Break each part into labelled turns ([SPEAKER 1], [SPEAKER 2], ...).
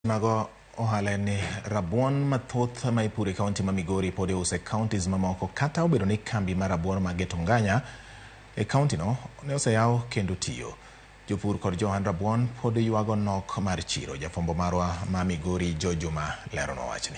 [SPEAKER 1] Mago ohala en ni rabuon mathoth ma ipuro e kaunti ma Migori pod iuso e counties mamoko kata obedo ni kambi mar rabuon ma Getonganya e kaunti no ne oseyaw kendo tiyo. Jopur kod jo ohand rabuon pod ywago nok mar chiro. Jafwambo marwa ma Migori Joe Juma leronwa wachni.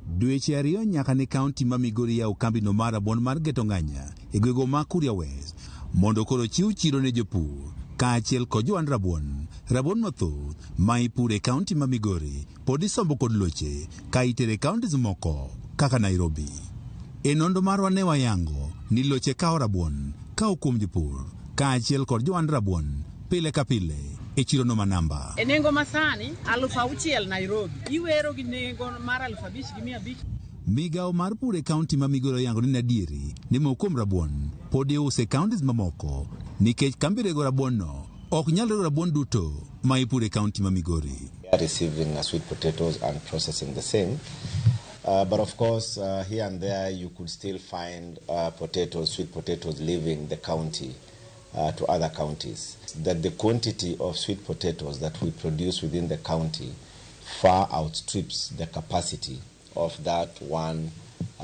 [SPEAKER 2] Dweche ariyo nyaka ne kaunti ma Migori yaw kambino mar rabuon mar Getonganya e gwego ma Kuria West mondo koro chiw chiro ne jopur kaachiel kod johand rabuon. Rabuon mathoth ma ipuro e kaunti ma Migori pod isombo kod loche ka itere e counties moko kaka Nairobi. E nonro marwa ne wayango ni loche kawo rabuon kawo kuom jopur kaachiel kod johand rabuon pile ka pile e chirono ma namba.
[SPEAKER 3] E nengo masani 6000 Nairobi iwero gi nengo mar 5500.
[SPEAKER 2] Migawo mar pur e kaunti ma Migori oyango ni adieri ni moko kuom rabuon pod iuso e counties mamoko nikech kambi rego rabuon no ok nyal rego rabuon duto ma ipuro e kaunti ma Migori.
[SPEAKER 4] We are receiving sweet potatoes and processing the same. But of course, here and there you could still find potatoes, sweet potatoes leaving the county to other counties. That the quantity of sweet potatoes that we produce within the county far outstrips the capacity of that one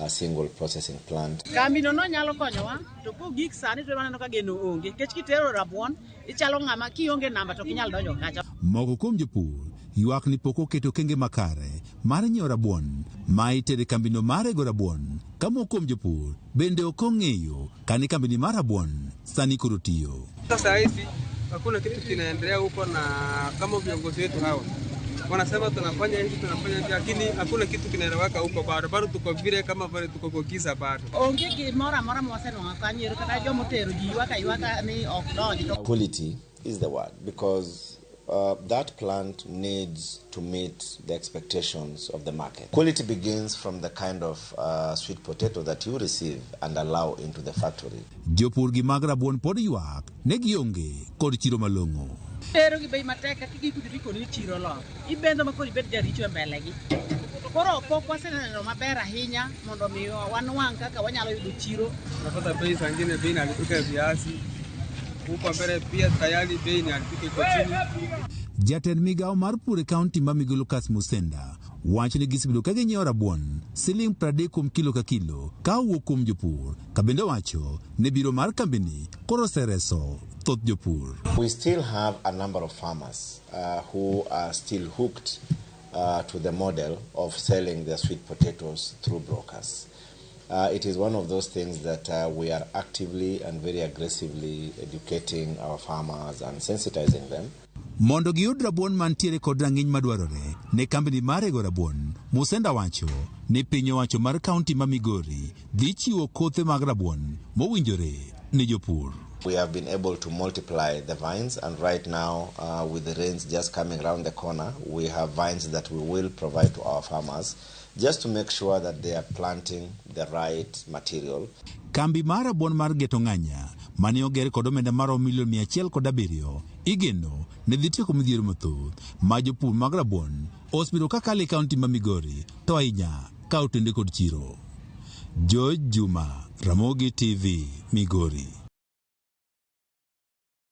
[SPEAKER 4] single processing plant.
[SPEAKER 3] Kambi no nyalo konyowa to kogik sani to waneno ka geno onge nikech kitero rabuon ichalo ng'ama kionge namba to ok inyal donjo kacha.
[SPEAKER 2] Moko kuom jopur ywak ni pok oketo okenge makare mar nyiewo rabuon ma itere e kambino mar rego rabuon ka moko kuom jopur bende ok ong'eyo kani kambini mar rabuon sani koro tiyo.
[SPEAKER 5] Sasa hizi hakuna kitu kinaendelea huko, na kama viongozi wetu hawa wanasema tunafanya hivi tunafanya hivi, lakini hakuna kitu kinaeleweka huko bado, bado tuko vile kama vile tuko kwa giza bado.
[SPEAKER 3] Onge gimoro amora mwasenwang'o kanyo kata jomotero ji ywak aywaka ni ok donj.
[SPEAKER 4] Quality is the word because that plant needs to meet the expectations of the market. Quality begins from the kind of sweet potato that you receive and allow into the factory.
[SPEAKER 2] Jopur gi mag rabuon pod ywak ne gionge kod chiro malong'o.
[SPEAKER 3] Tero gi bei matek kaka gikucho tikoni ni chiro olor. Ibendho ma koro ibed jaricho e mbele gi. To koro pok waseneno maber ahinya mondo mi wanwang' kaka wanyalo yudo chiro.
[SPEAKER 5] Unapata bei saa ingine bei inaharibika ya viazi huko mbele pia tayari bei inaharibika iko chini.
[SPEAKER 2] Jatend migawo mar pur e kaunti ma Migori Lucas Musenda wacho ni gisebedo ka ginyiewo rabuon siling 30 kuom kilo ka kilo ka owuok kuom jopur ka bende owacho ni biro mar kambini koro osereso thoth jopur.
[SPEAKER 4] We still have a number of farmers who are still hooked to the model of selling their sweet potatoes through brokers. It is one of those things that we are actively and very aggressively educating our farmers and sensitizing them.
[SPEAKER 2] Mondo giyud rabuon mantiere kod rang'iny madwarore ne kambini mar rego rabuon, Musenda wacho ni piny owacho mar kaunti ma Migori dhi chiwo kothe mag rabuon mowinjore ne jopur.
[SPEAKER 4] We have been able to multiply the vines, and right now, with the rains just coming round the corner, we have vines that we will provide to our farmers just to make sure that they are planting the right material.
[SPEAKER 2] Kambi mar rabuon mar Getonganya mane oger kod omenda maromo milion 107 igeno ne dhi tieko midhiero mathoth ma jopur mag rabuon osebedo ka kalo e kaunti ma Migori to ahinya ka otende kod chiro. George Juma, Ramogi TV, Migori.